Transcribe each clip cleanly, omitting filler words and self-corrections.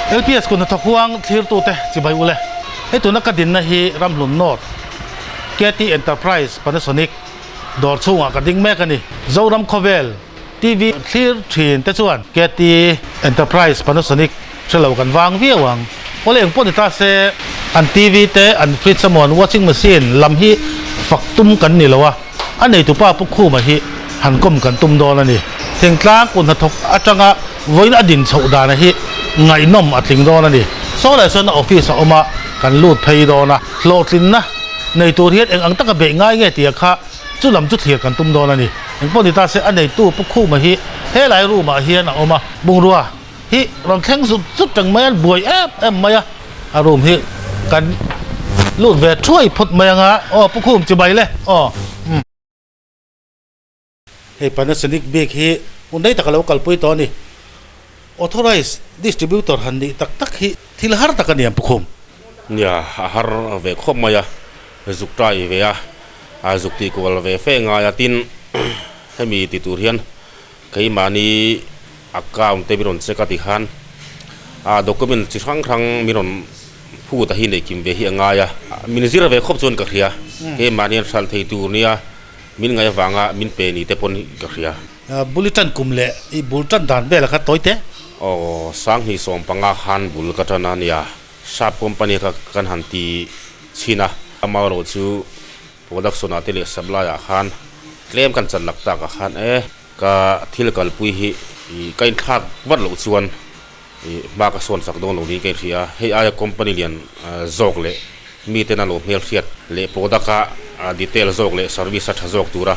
LPS kun hnathawk huang thlirtute chibai ule. Hei tuna ka dinna hi Ramhlun North KT Enterprise Panasonic dawr chhungah ka ding mek a ni. Zoram khawvel TV thlir thin te chuan KT Enterprise Panasonic hre lo kan vang viau ang. Awle eng pawh ni ta se an TV te an fridge emaw an washing machine lam hi fak tum kan ni lo a, a neitupa Pu Khuma hi han kawm kan tum dawn a ni. Thingtlang kut hnathawk atanga vawiin a din chhoh dana hi ngaihnawm a tling dawn a ni. Saw leh chuan a office a awm a, kan lut phei dawn a, hlawhtlinna nei tur hian eng ang taka beih ngai nge tia kha chu lam chu thlir kan tum dawn a ni. Engpawh ni ta se a neitu Pu Khuma hi helai room ah hian a awm a, bungrua hi rawn thleng zut zut reng mai a, an buai em em mai a, a room hi kan lut ve thuai phawt mai ang a, aw Pu Khum chibai le aw. Hei Panasonic bik hi hun rei tak a lo kalpui tawh a ni. Authorized distributor han nih tak tak hi thil har tak a ni ang Pu Khum. Nia, a har ve khawp mai a, zuk tai ve a, a zuk tih kual ve fe ngai a, tin hemi ti tur hian keimahni account te min rawn check a ti khan a document chi hrang hrang min rawn phut a hi neih kim ve hi a ngai a, min zir ve khawp chuan ka hria, keimahni an hralh thei tur nia. Min ngaih avanga min pe ni te pawn ka hria. Bul i tan kum leh i bul tan dan vel a kha tawi teh. Aw, Sanghnih 15 khan bul ka tan a nia. Sap company kha kan han ti chhin a. Amaherawh chu production ah te leh supply ah khan tlem kan chan lak tak ah khan e ka thil kalpui hi ka inthlak vat loh chuan hma ka sawn chak dawn lo niin ka inhria a, hei aia company lian zawk leh miten a lo hmelhriat leh product a detail zawk leh service a tha zawk tura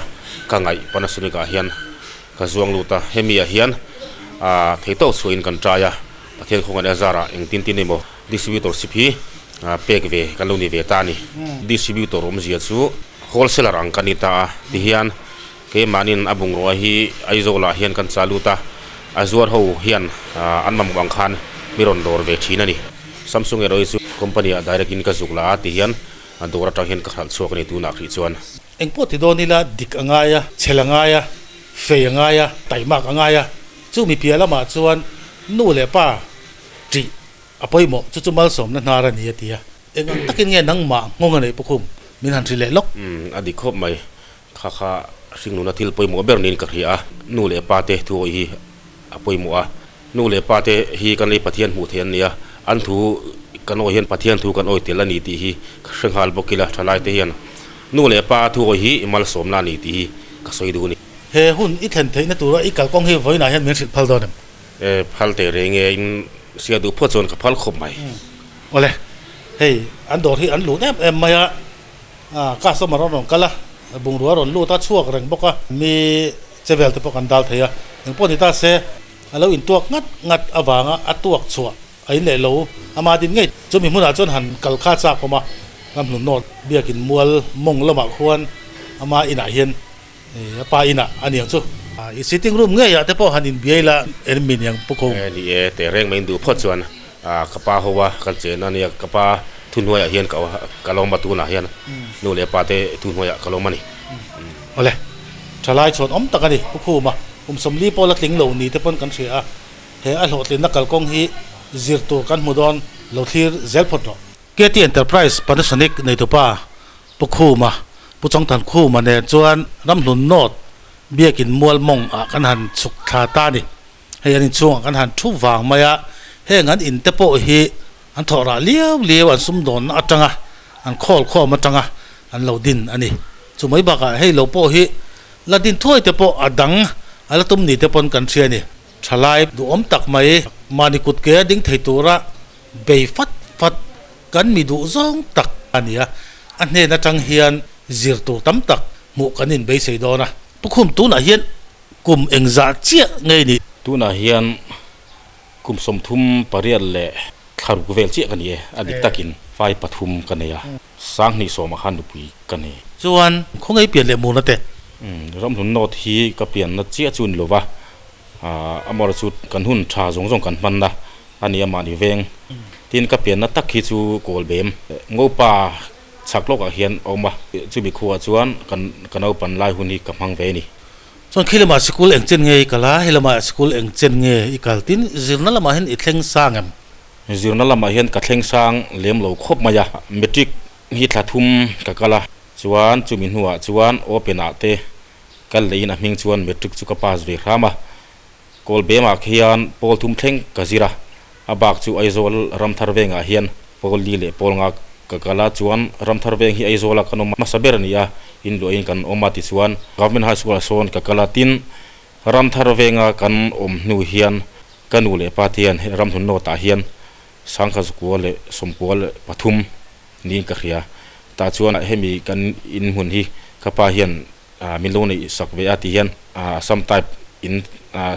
ka ngaih Panasonic ah hian ka zuang lut a, hemi ah hian theihtawk chhuahin kan try a, Pathian khawngaih a zarah engtin tin emaw distributorship hi pek ve kan lo ni ve ta a ni. Distributor awmzia chu wholesaler ang kan ni ta a, tihian Keimahnin a bungrua hi Aizawl-ah hian kan chah lut a, a zuar ho hian an mamawh ang khan mi rawn dawr ve thin a ni. Samsung erawh hi chu company-ah direct in ka zuk la a ti hian dawr atang hian ka hralh chhuak a ni tunah hrih chuan. Engpawh ti dawn ila dik a ngai a, chhel a ngai a, fei a ngai a, taimak a ngai a, chu mi piah lamah chuan nu leh pa ṭih a pawimawh, chu chu malsawmna hnar a ni a ti a. Eng ang takin nge nangmah nghawng a neih Pukhum min han hrilh leh lawk? Umm a dik khawp mai. Kha kha hringnuna thil pawimawh ber niin ka hria a, nu leh pa te thu awih hi a pawimawh a, nu leh pa te hi kan lei Pathian hmuh theih an ni a, an thu kan awih hian Pathian thu kan awih tel a ni tih hi ka hre nghal bawk ila, thalai te hian nu leh pa thu awih hi malsawmna a ni tih hi ka sawi duh a ni. He hun i thlen theihna tura i kalkawng hi vawiinah hian min hrilh phal dawn em? E, phal teh reng e, in hria duh phawt chuan ka phal khawp mai. Awle, hei an dawr hi an lut em em mai a. Customer a rawn kal a, bungrua a rawn lut a, chhuak reng bawk a, mi che vel te pawh kan dal thei a, engpawh ni ta se a lo intuak ngat ngat avanga a tuak chhuah a in leh lo ama din ngei chumi hmunah chuan han kal kha chak awm a, Ramhlun North biakin mual mawng lamah khuan ama inah hian a pa inah a niang chu. I sitting room ngeiah te pawh han inbiai la en mi niang pu ko. Ni e, teh reng mai in duh phawt chuan ka pa ho a kan chen a nia, ka pa thuhnuaiah hian ka lawm a tunah hian nu leh pa te thuhnuaiah ka lawm a ni. Awle, thalai chhuan awm tak a ni Pu Khuma, kum 40 pawh la tling lo ni te pawn kan hria a, he a hlawhtlinna kalkawng hi zir tur kan hmu dawn lo thlir zel phawt rawh. KT Enterprise Panasonic neitupa Pu Khuma, Pu Chawngthan Khuma nen chuan Ramhlun North biakin mual mawng ah kan han chhuk thla ta a ni. Hei an inchhungah kan han thu vang mai a, heng an in te pawh hi an thawh rah liau liau an sumdawnna atanga an khawl khawm atanga an lo din a ni. Chu mai bakah hei lo pawh hi la din thuai te pawh a dang a la tum ni te pawn kan hria a ni. Thalai duhawm tak mai mahni kut ke a ding thei tura bei fat fat kan mi duh zawng tak a ni a, a hnen atang hian zir tur tam tak hmuh kan inbeisei dawn a. Pukhum tunah hian Kum engzah chiah ngei ni? Tunah hian kum 38 leh thlaruk vel chiah ka ni e, a dik takin fai pathum ka nei a, 2010 ah khan nupui ka nei. Chuan khawngaih pian leh murna te? Umm, Ramhlun North hi ka pianna chiah chu ni lova, amaherawh chu kan hun tha zawng zawng kan hmanna a ni a mahni veng. Tin, ka pianna tak hi chu Kawlbem, Ngopa chhak lawkah hian a awm a, chumi khuaah chuan kan ka naupan lai hun hi ka hmang ve a ni. Chuan khi lamah sikul eng chen nge i kal a, he lamah sikul eng chen nge i kal? Tin, zirna lamah hian i thleng sang em? Zirna lamah hian ka thleng sang lem lo khawp mai a, matric hi thla thum ka kal a, chuan chumi hnuah chuan open ah te kal lehin a hming chuan matric chu ka pass ve hram a, Kawlbemah khian pawl thum thleng ka zir a, a bak chu Aizawl Ramthar vengah hian pawl li leh pawl nga ka kal a, chuan Ramthar veng hi Aizawla kan awm hmasa ber a ni a, inluahin kan awm a tichuan Government High School ah sawn ka kal a, tin Ramthar venga kan awm hnu hian ka nu leh pa te hian Ramhlun North ah hian Sangkhazukua leh Sawmkua leh pathum niin ka hria, tah chuan hemi kan inhmun hi ka pa hian min lo neih sak ve a ti hian Assam type in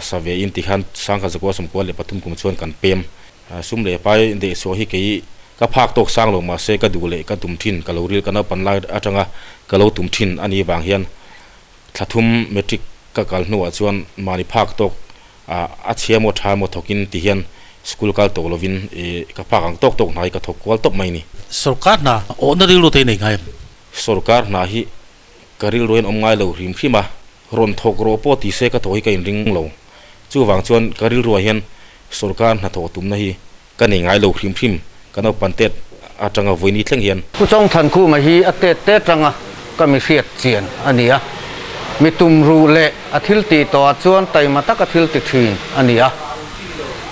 sa ve in ti khan Sangkhazukua Sawmkua leh pathum kum chuan kan pem. Sum leh pai dehchhuah hi kei ka phak tawk sang lo mahse ka duh leh ka tum thin ka lo ril ka naupan lai atanga ka lo tum thin a nih vang hian Thla thum matric ka kal hnuah chuan mahni phak tawk a chhia maw tha maw thawkin ti hian school kal tawh lovin ka phak ang tawk tawk hna hi ka thawk kual tawp mai ni. Sorkar hna awhna rilru te i nei ngai em? Sorkar hna hi ka rilru hian awm ngai lo hrim hrim a, rawn thawk rawh pawh ti se ka thawh hi ka inring lo. Chuvang chuan ka rilruah hian sorkar hna thawh tumna hi ka nei ngai lo hrim hrim, ka naupan tet atanga vawiini thleng hian. Pu Chawngthankhuma hi a tet te atanga ka mi hriat chian a ni a, mi tum ruh leh a thil tih tawhah chuan taima taka thil ti thin a ni a.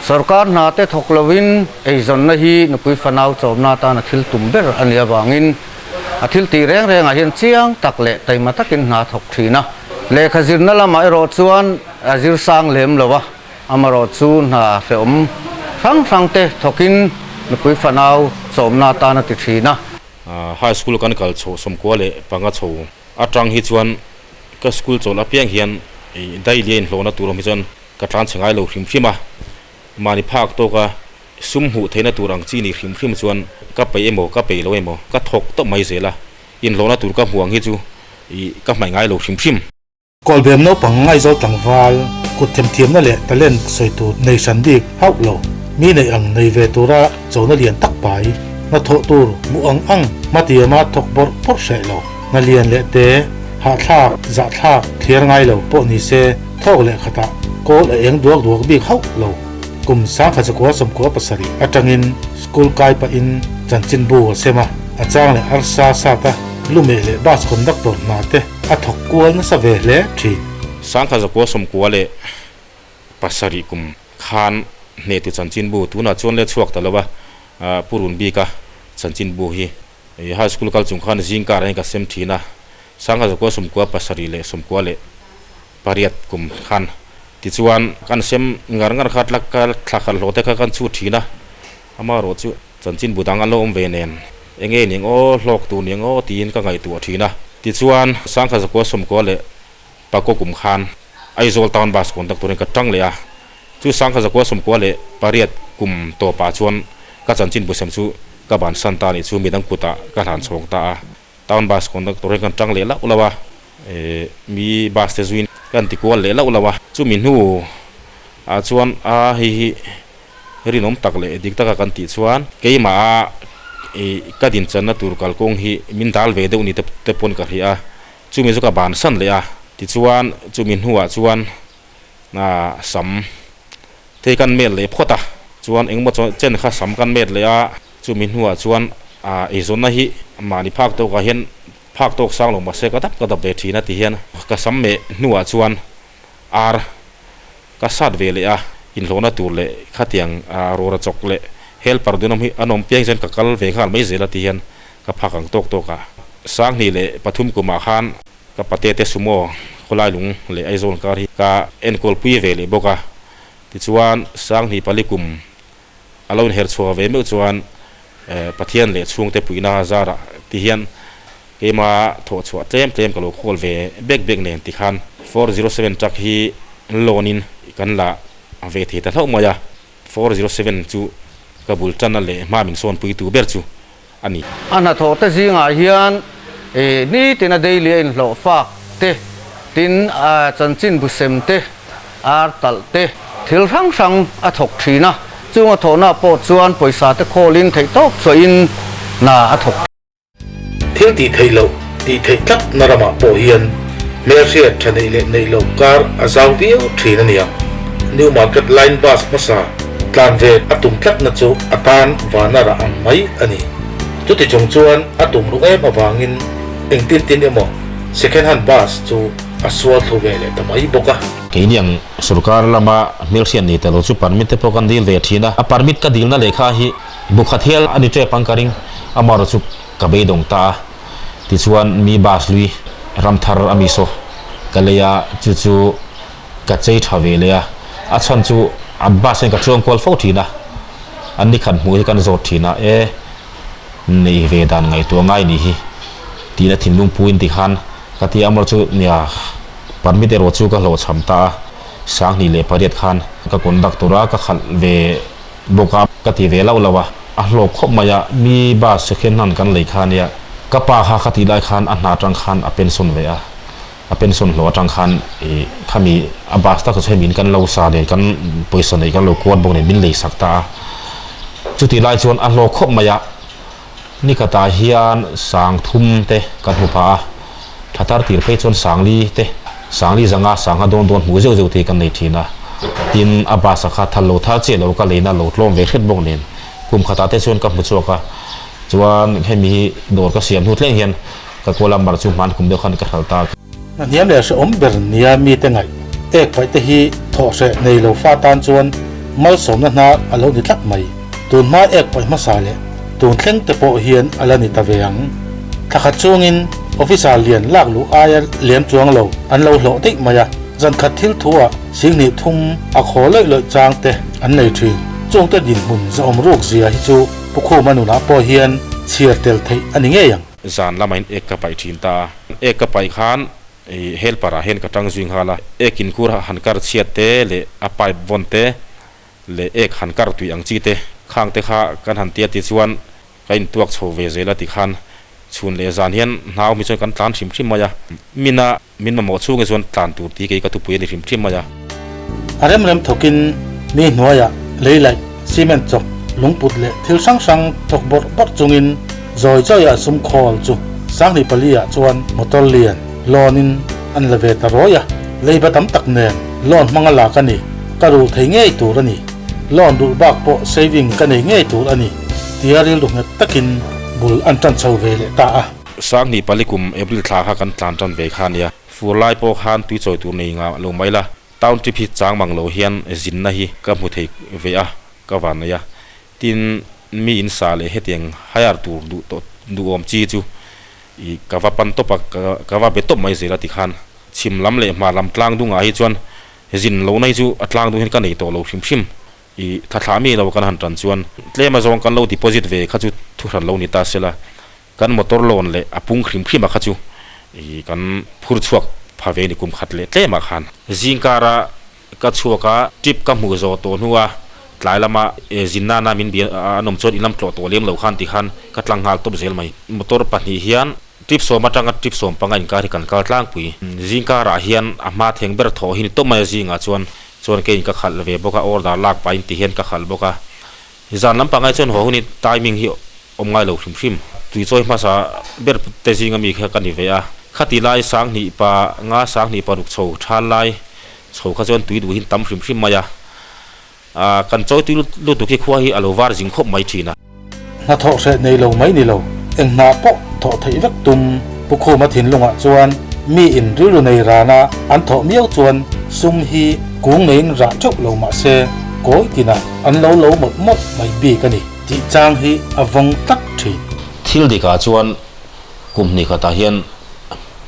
Sorkar hna te thawk lovin eizawnna hi nupui fanau chawmna atan a thil tum ber a nih avangin a thil tih reng rengah hian chiang tak leh taima takin hna a thawk thin a. Lehkha zirna lamah erawh chuan a zir sang lem lo a. Amarawh chu hna hrehawm hrang hrang te thawkin nupui fanau chawmna atan a ti thin a. High school kan kal chho 95 leh chho atang hi chuan ka school chawlh apiang hian daily a inhlawhna tur awm hi chuan ka tlan chhe ngai lo hrim hrim a. Mahni phak tawka sum hmuh theihna tur ang chi ni hrim hrim chuan ka peih emaw ka peih lo emaw ka thawk tawp mai zel a, inhlawhna tur ka hmuh ang hi chu ka hmaih ngai lo hrim hrim. Kawlbem naupang Aizawl tlangval kut themthiamna leh talent sawi tur nei hran bik hauh lo. Mi neih ang nei ve tura chona lian tak pai, hnathawh tur hmuh ang ang hmatiama thawk bawrh bawrh hreh lo. Hna lian leh te, hahthlak, zahthlak, thliar ngai lo pawh ni se thawk leh khatah kawl a eng duak duak bik hauh lo. Kum 1997 atangin school kai pahin chanchinbu a sem a, a chang leh arsa sata lumeh leh bus conductor hna te A thawk kual nasa ve hle thin. 1997 kum khan hnehtu chanchinbu tunah chuan le chhuak ta lo a, Pu Runbika chanchinbu hi High School kal chung khan zingkar ah hian ka sem thin a, 1997 leh 98 kum khan tichuan kan sem ngar ngar kha thla khat hlawh te kha kan chhut thin a, amaherawh chu Chanchinbu dang an lo awm ve nen, eng nge ning aw, hlawk tur ning aw tiin ka ngaihtuah thin a. Tichuan, 1994 kum khan Aizawl Town Bus conductor in ka tang leh a. Chu 1998 kum tawpah chuan ka chanchinbu sem chu ka bansan ta a nih chu midang kutah ka hlan chhawng ta a. Town Bus conductor in kan tang leh lauh lauh a, mi bus te zuin kan ti kual leh lauh lauh a. Chumi hnu ah chuan a hei hi rinawm tak leh dik taka kan tih chuan keimah a ka dinchanna tur kalkawng hi min dal ve deuh ni te pawn ka hria a, chumi chu ka bansan leh a, tichuan chumi hnuah chuan sam te kan met leh phawt a, chuan engemaw chen kha sam kan met leh a, chumi hnuah chuan eizawnna hi mahni phak tawkah hian phak tawk sang lo mahse ka dap ka dap ve thin a ti hian ka sam meh hnuah chuan ar Ka sat ve leh a, inhlawhna tur leh khatiang rawra chawk leh helper dun awm hi an awm piang chuan ka kal ve nghal mai zel a ti hian ka phak ang tawk tawk a. 2003 kumah khan ka pate te sumo khawlai lung leh Aizawl kar hi ka enkawl pui ve leh bawk a, tichuan 2004 kum a lo inher chhuah ve meuh chuan Pathian leh chhungte puihna zarah ti hian Keima thawh chhuah tlem tlem ka lo khawl ve bek bek nen tikhan 407 truck hi loan in kan la ve thei ta hlauh mai a, 407 chu ka bul tanna leh hma min sawn pui tu ber chu a ni. A hnathawh te zingah hian nitin a daily a inhlawh fak te, tin chanchin bu sem te, ar talh te, thil hrang hrang a thawk thin a, chung a thawhna pawh chuan pawisa te khawlin theihtawp chhuahin hna a thawk thin. Thil tih theih loh, tih theih tlat na ramah pawh hian hmelhriat tha neih leh neih loh kar a zau viau thin a nia. New Market Line Bus hmasa Tlan ve a tum tlatna chu a tan vana rah ang mai a ni. Chuti chung chuan a tum ruk em avangin engtin tin emaw second hand bus chu a sual thlu ve leh ta mai bawk a. Keini ang sorkar lama hmelhriat nei ta lo chu permit te pawh kan dil ve thin a, a permit ka dilna lehkha hi bukhat hial a ni tep ang ka ring, amaherawh chu ka beidawng ta a, tichuan mi bus lui ramthar a mi saw ka lei a, chu chu ka chei tha ve leh a, a chhan chu an bus hian ka chuang kual fo thin a, an ni khat hmuh hi kan zawt thin a, e nei ve dan ngaihtuah ngai ni hi tiin a thinlung pu in tikhan ka ti a, amaherawh chu nia permit erawh chu ka hlawhchham ta a, 2008 khan ka conductor a ka khalh ve bawk a, ka ti ve lauh lauh a, a hlawk khawp mai a, mi bus second hand kan lei kha ania, ka pa kha ka tih lai khan a hna atang khan a pension ve a. A pension hlawh atang khan ih khami a bus tak chu hei min kan lo sa nen kan pawisa neih kan lo kuat bawk nen min lei sak ta a. Chutih lai chuan a hlawk khawp mai a, nikhatah hian 3000 te kan hmu phah a, tha tar tir phei chuan 4000 te, 40 zanga sangha dawn dawn hmuh zeuh zeuh te hi kan nei thin a. Tin, a bus a kha thal lo thal chiah lo ka leina lo tlawm ve hret bawk nen kum khatah te chuan ka hmu chhuak a. Chuan hemi hi dawr ka siam hnu thleng hian Ka kuala mar chu hman kum deuh khan ka hral ta. A hniam leh hrehawm ber nia mite ngaih ek paih te hi thawh hreh nei lo fa tan chuan malsawmna hnar a lo ni tlat mai. Tun hma ek paih hmasa leh tun thleng te pawh hian a la ni ta ve ang. Thla khat chungin officer lian lak luh aia lem chuang lo an lo hlawh daih mai a, zan khat thil thu ah 3000 a khaw lawih lawih chang te an nei thin. Chungte dinhmun zahawm ruk zia hi chu Pu Khuma nunah pawh hian chhiar tel theih a ni ngei ang. Zan lama in ek ka paih thin ta a, ek ka paih khan i helper ah hian ka tang zui nghal a, ek in khur han kar chhiat te leh a pipe vawn te leh ek han kar tui ang chi te khang te kha kan han tia ti chuan ka in tuak chho ve zel a ti khan chhun leh zan hian hnau mi chuan kan tlan hrim hrim mai a, mina min mamawh chhunge chuan tlan tur ti kei ka thupui a ni hrim hrim mai a. A rem rem thawkin mi hnuaiah lei laih, cement chawk, lungput leh thil hrang hrang thawk bawrh bawrh chungin zawi zawiah sum khawl chu 2004 ah chuan motor lian loan in an la ve ta rawi a, leiba tam tak nen loan hmanga lak a ni, ka rul thei ngei tur a ni, loan rulh bak pawh saving ka nei ngei tur a ni tia rilru nghet takin bul an tan chho ve leh ta a. 2004 kum April thla kha kan tlan tan ve kha a nia. Fur lai pawh khan tui chawi tur nei ngah lo mai la. Town trip hi chang mang lo hian zinna hi ka hmu thei ve a, ka van nei a. Tin, mi in sa leh hetiang hire tur duh tawh duhawm chi chu i ka va pan tawp a, ka va be tawp mai zel a ti khan. Chhim lam leh hmar lam tlang dungah hi chuan zin lohna hi chu a tlang dung hian ka nei tawh lo hrim hrim. I thla thlah mi lo kan han tan chuan tlem azawng kan lo deposit ve kha chu thuhran lo ni ta sela. Kan motor loan leh a pung hrim hrim a kha chu i kan phur chhuak pha ve ni kum khat leh tlem ah khan. Zingkara ka chhuak a, trip ka hmuh zawh tawh hnu a, tlai lama zin nana min bia an awm chuan inlam tlawh tawh lem lo khan ti khan ka tlang nghal tawp zel mai. Motor pahnih hian trip sawm atanga trip sawm panga inkar hi kan kal tlangpui. Zingkarah hian a hma theng ber thawh hi ni tawp mai a zingah chuan chuan keiin ka khalh ve bawk a, order lak pahin ti hian ka khalh bawk a. Zan lampang ai chuan haw hun hi timing hi Awm ngai lo hrim hrim. Tuichawi hmasa ber te zinga mi kha ka ni ve a. Khati lai 2005, 2006 chho thal lai chho kha chuan tui duh hin tam hrim hrim mai a. A kan chawi tui lutuk hi khua hi a lo var zing khawp mai thin a. Hnathawh hreh nei lo mai ni lo, eng hna pawh thawh theih vek tum Pu Khuma thinlungah chuan mi in rilru nei rana an thawh miau chuan sum hi kung neiin rah teuh lo mah se kawi tinah an lo lo mawlh mawlh mai bik a ni. Tih chang hi a vawng tlat thin. Thil dikah chuan kum hnih khatah hian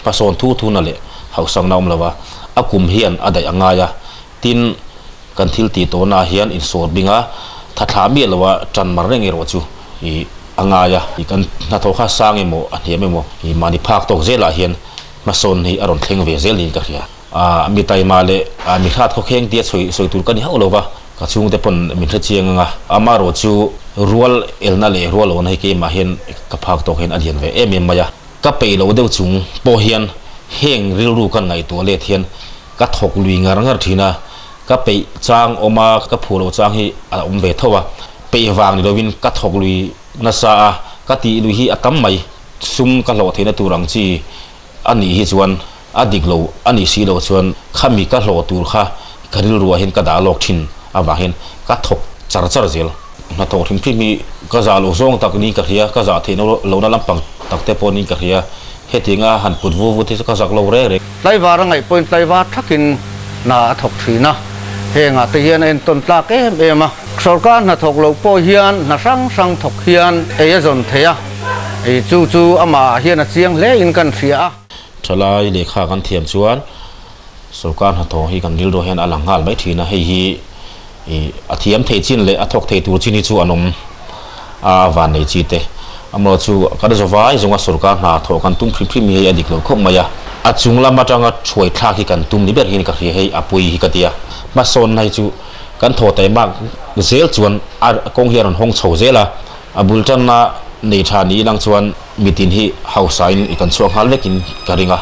hmasawn thu thuna leh hauhsakna awm lo a, a kum hian a daih a ngai a, tin kan thil tih tawhnaah hian insawr bing a, tha thlah miah lo a tan mar reng erawh chu ih a ngai a, kan hnathawh kha sang emaw a hniam emaw ih mahni phak tawk zelah hian hmasawn hi a rawn thleng ve zel niin ka hria. A mi taima leh mi hrat khawkheng tia sawi sawi tur ka ni hauh lo va, ka chhungte pawn min hre chiang ang a, amaherawh chu rual elna leh rual lohna hi keimah hian ka phak tawk hian a lian ve em em mai a, ka peih loh deuh chung pawh hian heng rilru kan ngaihtuah let hian ka thawk lui ngar ngar thin a, ka peih chang awm a, ka phuh loh chang hi a awm ve tho a, peih vang ni lovin ka thawk lui nasa a, ka tih lui hi a tam mai, sum ka hlawh theihna tur ang chi A nih hi chuan a dik lo a nih si loh chuan khami ka hlawh tur kha ka rilruah hian ka dah lawk thin avang hian ka thawk char char zel. Hnathawh hrim hrim hi ka zah loh zawng tak niin ka hria, ka zah theih lohna lampang tak te pawh niin ka hria. Hetianga han put vu vu te chu ka zak lo reng reng. Tlaivar a ngaih pawhin tlaivar thakin hna a thawk thin a, hengah te hian a entawn tlak em em a. Sorkar hnathawk loh pawh hian hna hrang hrang thawk hian ei a zawn thei a, ei chu chu amah ah hian a chiang hle in kan hria a. Thalai lehkha kan thiam chuan sorkar hnathawh hi kan rilru hian a lang nghal mai thin a, hei hi a thiam thei chin leh a thawk thei tur chin hi chu an awm a van nei chi te. Amaw chu kan zawvai zawnga sorkar hna thawh kan tum hrim hrim hi hei a dik lo khawp mai a, a chung lam atanga thuai thlak hi kan tum ni ber hian ka hria hei a pui hi ka ti a, hmasawnna hi chu kan thaw taih mak zel chuan a kawng hi a rawn hawng chho zel a, a bul tanna nei tha ni ilang chuan mitin hi hausa in i kan chhuak nghal vekin ka ring a,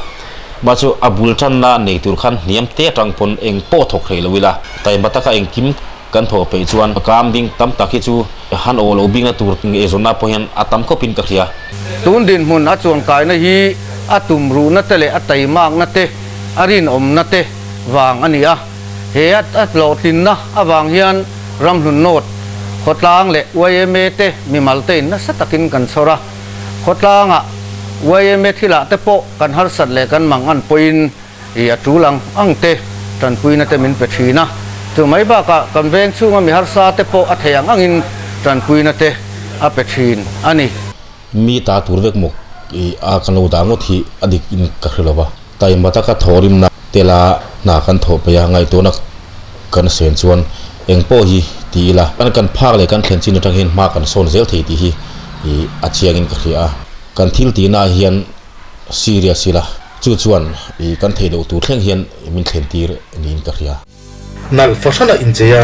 mah chu a bul tanna nei tur khan hniam te atang pawn eng pawh thawk hreh lo ila, taima taka engkim kan thawh peih chuan kam ding tam tak hi chu han aw lo bikna tur nge zawnna pawh hian a tam khawpin ka hria. Tun dinhmun a chuankaina hi a tumruhna te leh a taimakna te, a rinawmna te vang a ni a. He a hlawhtlinna avang hian Ramhlun North khawtlang leh yma te mimal tein nasa takin kan chhawr a. Khawtlangah yma thilah te pawh kan harsat leh kan mang an pawhin i a tul ang ang te tanpuina te min pe thin a. Chu mai bakah kan veng chhunga mi harsa te pawh a thei ang angin tanpuina te a pe thin a ni. Mi ta tur vek maw i a kan lo dah ngawt hi a dik in ka hre lo va. Taima taka thawhrimna tela hna kan thawh peih a, ngaihtuahna kan sen chuan eng pawh hi ti ila, kan kan phak leh kan thlen chin atang hian hma kan sawn zel thei tih hi a chiangin ka hria a. Kan thil tihnaah hian serious ila, chu chuan kan theih loh tur thleng hian min thlen tir niin ka hria. Nalh fahran a inchei a,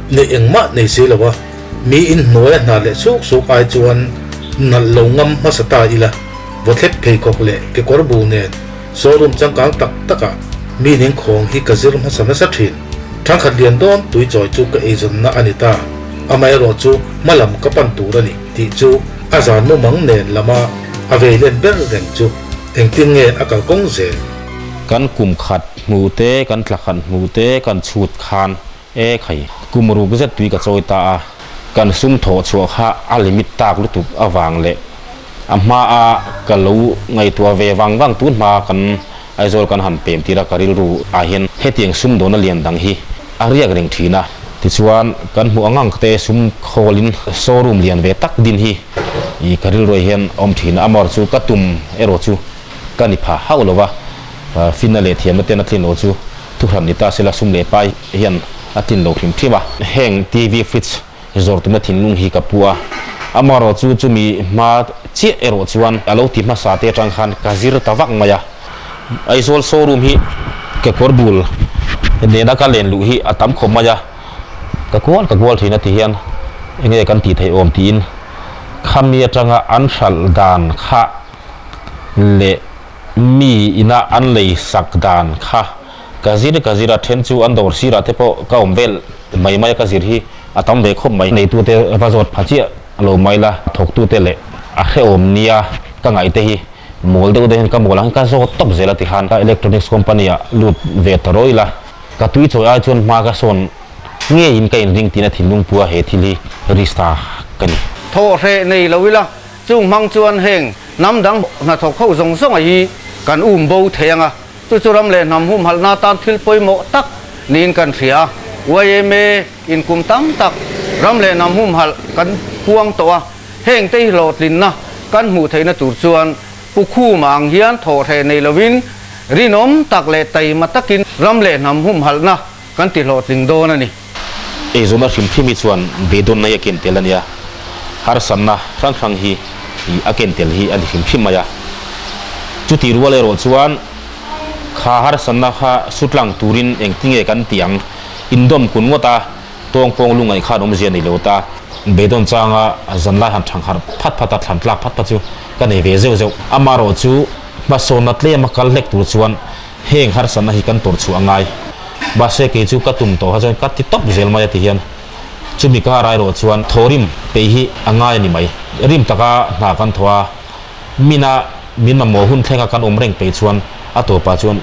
neih engmah nei si lo a, mi inhnuai a hna leh suk suk ai chuan nalh lo ngam hmasa ta ila, vawthlep pheikhawk leh kekawr bu nen showroom changkang tak takah mi ning khawng hi ka zir hmasa nasa thin. Thangkhat lian dawn tui chawi chu ka eizawnna a ni ta, amaherawh chu hmalam ka pan tur a ni tih chu a zan mumang nen lama a vei len ber reng chu engtin nge a kalkawng zel. Kan kum khat hmu te, kan tla khat hmu te kan chhut khan e khai kum ruk zet tui ka chawi ta a, kan sum thawh chhuah kha a limit tak lutuk avang leh a hma a ka lo ngaihtuah ve vang vang tun hma kan Aizawl kan han pem tir a ka rilru ah hian hetiang sum dawhna lian dang hi a riak reng thin a. Tichuan kan hmuh ang ang te sum khawlin showroom lian ve tak din hi ka rilru ah hian a awm thin a, amawr chu ka tum erawh chu ka ni pha hauh lo va, finna leh thiamna ten a tlin lo chu thuhran ni ta sela sum leh pai hian a tlin lo hrim hrim a. Heng TV fridge zawr tumna thinlung hi ka pu a, amaherawh chu chumi hma chiah erawh chuan a lo ti hmasa te atang khan ka zir ta vak mai a. Aizawl showroom hi kekawr bul nena ka len luh hi a tam khawp mai a, ka kual ka kual thin a ti hian enge kan tih theih awm tiin khami atanga an hralh dan kha leh mi ina an lei sak dan kha ka zir ka zir a, then chu an dawr sirah te pawh ka awm vel mai mai a, ka zir hi a tam ve khawp mai. Neitute va zawt pha chiah lo mai la, thawktute leh a hrehawm nia ka ngaih te hi mawl deuh deuh hian ka mawl ang ka zawt tawp zel a ti khan ka electronics company ah lut ve ta rawih la, ka tui chawi ai chuan hma ka sawn ngeiin ka inring tiin a thinlung pua he thil hi risk ta ka ni. Thawh hreh nei lo ila Chung hmang chuan heng hnam dang hnathawk ho zawng zawnga hi kan um bo thei ang a, chu chu ram leh hnam humhalhna atan thil pawimawh tak niin kan hria a. Yma in kum tam tak ram leh hnam humhalh kan huang tawh a, heng te hi hlawhtlinna kan hmuh theihna tur chuan Pu Khuma ang hian thawhhreh nei lovin rinawm tak leh taima takin ram leh hnam humhalhna kan ti hlawhtling dawn a ni. Eizawnna hrim hrim hi chuan beidawnna hi a ken tel a nia, harsatna hrang hrang hi a ken tel hi a ni hrim hrim mai a. Chuti rual erawh chuan kha harsatna kha sutlang turin engtinge kan tih ang, indawm kun ngawt a, tawngpawng lungaih khan awmzia nei lo ta. Beidawn changa zanlai han thang harh phat phat a, thlan tlak phat phat chu ka nei ve zeuh zeuh. Amaherawh chu hmasawnna tlema kal hlek tur chuan Heng harsatna hi kan tawrh chhuah a ngai. Mahse kei chu ka tum tawh kha chuan ka ti tawp zel mai a ti hian chumi ka rai rawh chuan thawrim peih hi a ngai a ni mai. Rim taka hna kan thawh a, mina min mamawh hun thlenga kan awm reng peih chuan a tawpah chuan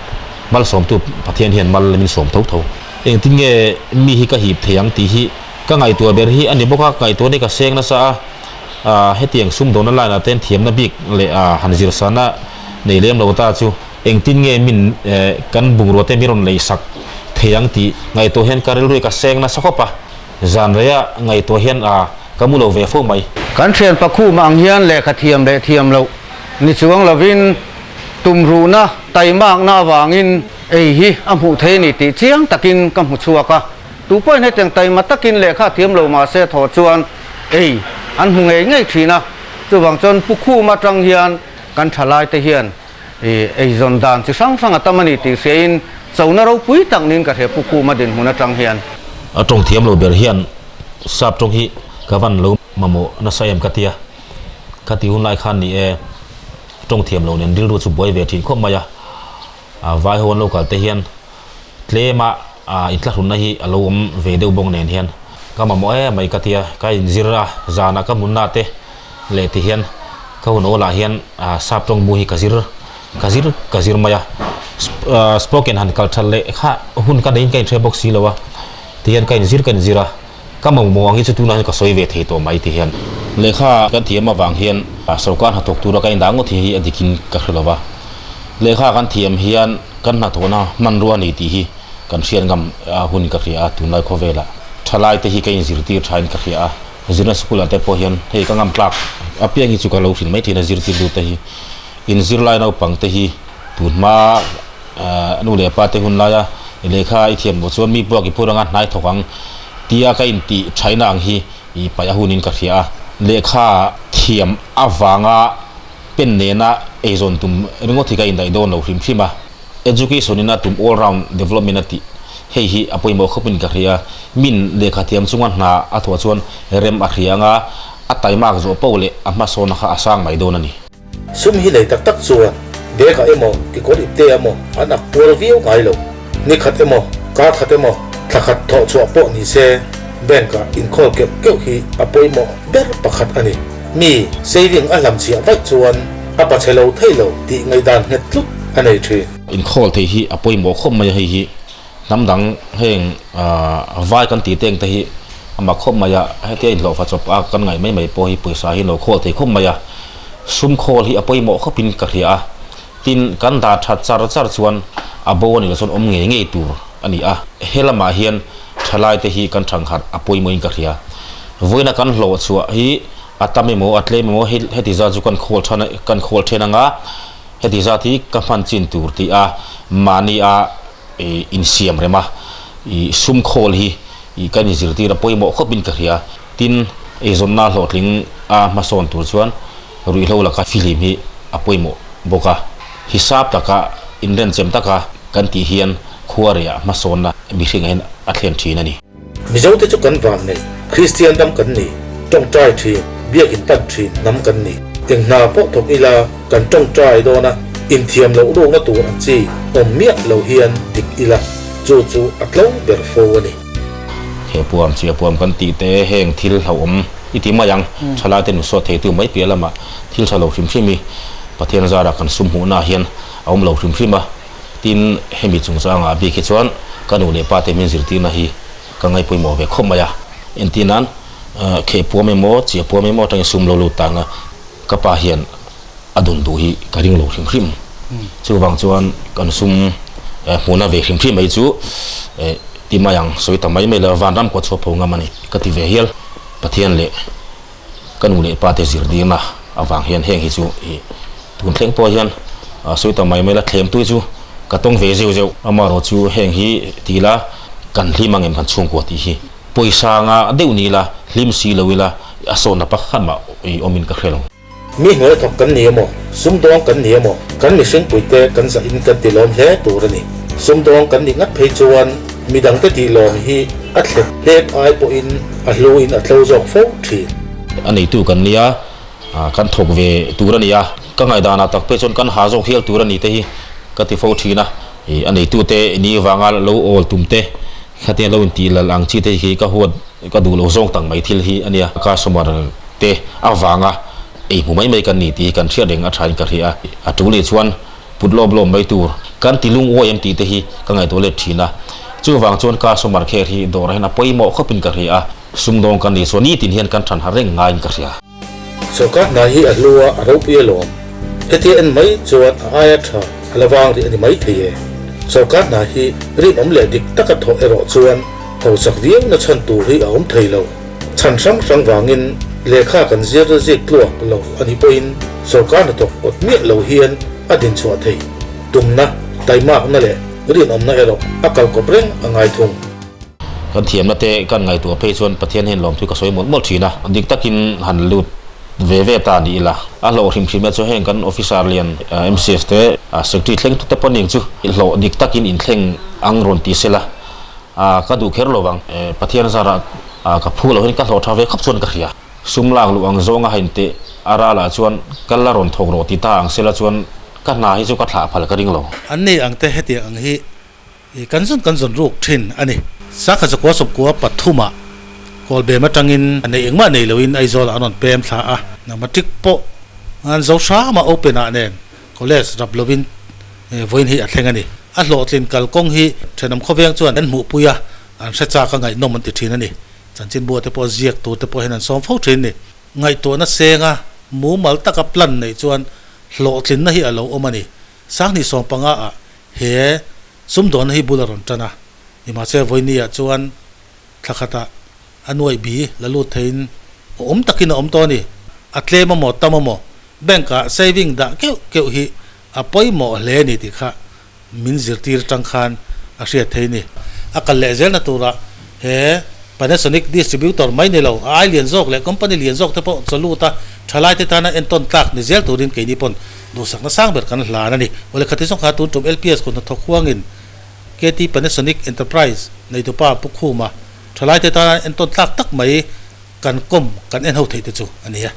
malsawmtu Pathian hian mal min sawm tho tho. Engtin nge mi hi ka hip thei ang tih hi Ka ngaihtuah ber hi a ni bawk a, ka ngaihtuah ni ka seng nasa a, ah hetiang sumdawnna line ah ten thiamna bik leh ah han zirsana nei lem lo ta chu engtin nge min kan bungrua te min rawn lei sak thei ang tih ngaihtuah hian ka rilru hi ka seng nasa khawp a, zan reia ngaihtuah hian ah ka mu lo ve fo mai. Kan thianpa khum ang hian lehkha thiam leh thiam loh ni chuang lovin tumruhna taimakna avangin ei hi a hmuh thei a ni tih chiang takin ka hmu chhuak a. Tu pawhin hetiang taima takin lehkha a thiam lo mahse thaw chuan ei an hmu ngei ngei thin a, chuvang chuan Pu Khum atang hian kan thalaite hian eizawn dan chi hrang hrang a tam a ni tih hriain chona ropui tak niin ka hria Pu Khuma dinhmun atang hian. A tawng thiam lo ber hian sap tawng hi ka van lo mamawh nasa em ka tia, ka ti hun lai khan ni e, tawng thiam lo nen rilru chu buai ve thin khawp mai a, vai ho an lo kal te hian Tlema inthlahrunna hi a lo awm ve deuh bawk nen hian ka mamawh em mai ka tia, ka inzir a, zanah ka hmunna te leh ti hian ka hun awlah hian sap tawng bu hi ka zir ka zir ka zir mai a, spoken han kal that leh kha hun ka neiin ka inhre bawk si lo a, ti hian ka inzir ka inzir a, ka mamawh ang hi chu tunah hian ka sawi ve thei tawh mai ti hian. Lehkha kan thiam avang hian sorkar hnathawk tura ka indah ngawt hi a dikin ka hre lo va, lehkha kan thiam hian Kan hnathawhna hmanrua a ni tih hi kan hriat ngam hun ka hria a, tunlai khawvelah thalai te hi ka inzirtir thain ka hria a, zirna school ah te pawh hian hei ka ngam tlak apiang hi chu ka lo hrilh mai thin a, zirtirtu te hi inzirlai naupang te hi tunhma nu leh pa te hun laia lehkha i thiam loh chuan mi puak i phur anga hnai thawk ang tia ka intih thaina ang hi i paih a hunin ka hria a, lehkha thiam avanga Pen nena eizawn tum ringawt hi ka indaih dawn lo hrim hrim a, education in a tum all round development a tih hei hi a pawimawh khawpin ka hria, min lehkha thiam chunga hna a thawh chuan rem a hria anga a taimak zawh poh leh a hmasawnna kha a sang mai dawn a ni. Sum hi nei tak tak chuan bag ah emaw kekawr ipte emaw an ak puar viau ngai lo. Ni khat emaw, kar khat emaw, thla khat thawh chhuah pawh ni se bank ah inkhawl keuh keuh hi a pawimawh ber pakhat a ni. Mi saving a hlam chhiah vaih chuan a pa chhe lo thei lo tih ngaihdan nghet tlut a nei thin. Inkhawl theih hi a pawimawh khawp mai a, hei hi hnam dang heng vai kan tih teng te hi a mak khawp mai a, hetia inhlawhfa chawp a kan ngaih mai mai pawh hi pawisa hi lo khawl thei khawp mai a, sum khawl hi a pawimawh khawpin ka hria a, tin kan dah that char char chuan a bo a nih loh chuan awm ngei ngei tur a ni a, he lamah hian thalai te hi kan thangharh a pawimawhin ka hria. Vawiina kan hlawh chhuah hi a tam emaw a tlem emaw heti zat chu kan khawl than kan khawl then anga heti zat hi ka hman chin tur tih a mahni a insiam rem a ih sum khawl hi ih kan inzirtir a pawimawh khawpin ka hria. Tin, eizawnna hlawhtling a hmasawn tur chuan ruihhlo laka fihlim hi a pawimawh bawk a, hisap taka inrenchem taka kan tih hian khuareiah hmasawnna mihringah hian a thlen thin a ni. Mizote chu kan van nei, Kristian ram kan ni, tawngtai thin, biakin pan thin hnam kan ni. Eng hna pawh thawk ila kan tawngtai dawn a, inthiam loh rukna tur ang chi awm miah lo hian dik ila, chu chu a tlo ber fo a ni. He puam chiah puam kan tih te heng thil hlauhawm i ti mai ang, thalai te nusawt theitu mai piah lamah thil tha lo hrim hrim i Pathian zarah kan sum hmuhna hian a awm lo hrim hrim a, tin hemi chungchangah bik hi chuan ka nu leh pa te min zirtirna hi ka ngaihpawimawh ve khawp mai a, entir nan kheh puam emaw chiah puam emaw atangin sum lo lut tana ka pa hian a dun duh hi ka ring lo hrim hrim. Chuvang chuan kan sum hmuhna ve hrim hrim mai chu ti mai ang sawi ta mai mai lo vanram kawt chhuak pho ngam a ni ka ti ve hial. Pathian leh ka nu leh pa te zirtirna avang hian heng hi chu i tun thleng pawh hian sawi ta mai mai la thlem tui chu ka tawng ve zeuh zeuh. Amaherawh chu heng hi ti ila kan hlim ang em kan chhungkua tih hi pawisa nga deuh ni ila hlim si lo ila a sawnna pakhat mah i awmin ka hre lo. Mi hnuai thawk kan ni emaw, sumdawng kan ni emaw, kan mihringpuite kan zahin kan ti lawm hle tur a ni. Sumdawng kan nih ngat phei chuan midangte tih lawm hi a thlep hlep ai pawhin a hluin a tlo zawk fo thin. A neitu kan nia, kan thawk ve tur a ni a, ka ngaihdanah tak phei chuan kan ha zawk hial tur a ni te hi ka ti fo thin a. A neitute ni vanga lo awl tum te, khatia lo intih lal ang chi te hi ka huat ka duh lo zawng tak mai thil hi a nia. Customer te avanga ei hmu mai mai kan ni tih hi kan hriat reng a thain ka hria a, a tul leh chuan put lawm lawm mai tur kan ti lungawi em tih te hi ka ngaihtuah let thin a. Chuvang chuan customer care hi dawrah hian a pawimawh khawpin ka hria a. Sumdawng kan nih chuan nitin hian kan than har reng ngaiin ka hria. Sawrkar hna hi a hlu a, a ropui alawm. Hetia en mai chuan a aia tha a la vang rih a ni mai thei e. Sawrkar hna hi rinawm leh dik taka thawh erawh chuan hausak viau na chhan tur hi a awm thei lo. Chhan hrang hrang vangin lehkha kan zir zik tluak lo a nih pawhin sawrkar hnathawk awt miah lo hian a din chhuah thei. Tumna, taimakna leh rinawmna erawh a kalkawp reng a ngai thung. Kan thiamna te kan ngaihtuah phei chuan Pathian hian lawmthu ka sawi mawlh mawlh thin a, dik takin han lut ve ve ta ni ila. A hlawh hrim hrim e chu heng kan officer lian MCS te secretary thleng te pawh ning chu hlawh dik takin inthleng ang rawn ti sela ka duh kher lo vang. Pathian zarah ka phu lo hian ka hlawh tha ve khawp chuan ka hria. Sum lak luh ang zawnga hain teh a ralah chuan ka la rawn thawk rawh ti ta ang sela chuan ka hna hi chu ka thlah phal ka ring lo. An nei ang te hetiang ang hi I kan zawn kan zawn ruk thin a ni. Sakha zakua sawmkua pathumah Kawlbem atangin a neih engmah nei loin Aizawlah an rawn pem thla a. Matric pawh an zo hrama open ah nen college rap lovin vawiin hi a thleng a ni. A hlawhtlin kalkawng hi thenawm khawveng chuan an hmuhpui a, an hre chak a ngaihnawm an ti thin a ni. Chanchinbua te pawh ziak tur te pawh hian an sawm fo thin a ni. Ngaihtuahna senga mumal taka plan neih chuan hlawhtlinna hi a lo awm a ni. Sanghnih sawmpanga ah He sumdawnna hi bul a rawn tan a, nimahse vawinia chuan thla khatah a nuaih bi la lut theiin awm takin a awm tawh a ni. A tlem amaw tam amaw bank ah saving dah keuh keuh hi a pawimawh hle a ni tih kha min zirtir atang khan a hriat thei a ni. A kal leh zelna turah he Panasonic distributor mai ni lo, a ai lian zawk leh company lian zawk te pawh chaw lut a, thalaite tana entawn tlak ni zel turin keini pawn Duhsakna sang ber kan hlan a ni. Awle khati zawng kha tun tum LPS kut hnathawk huangin KT Panasonic Enterprise neitupa Pu Khuma thalaite tana entawn tlak tak mai kan kawm kan en ho theih te chu a ni e.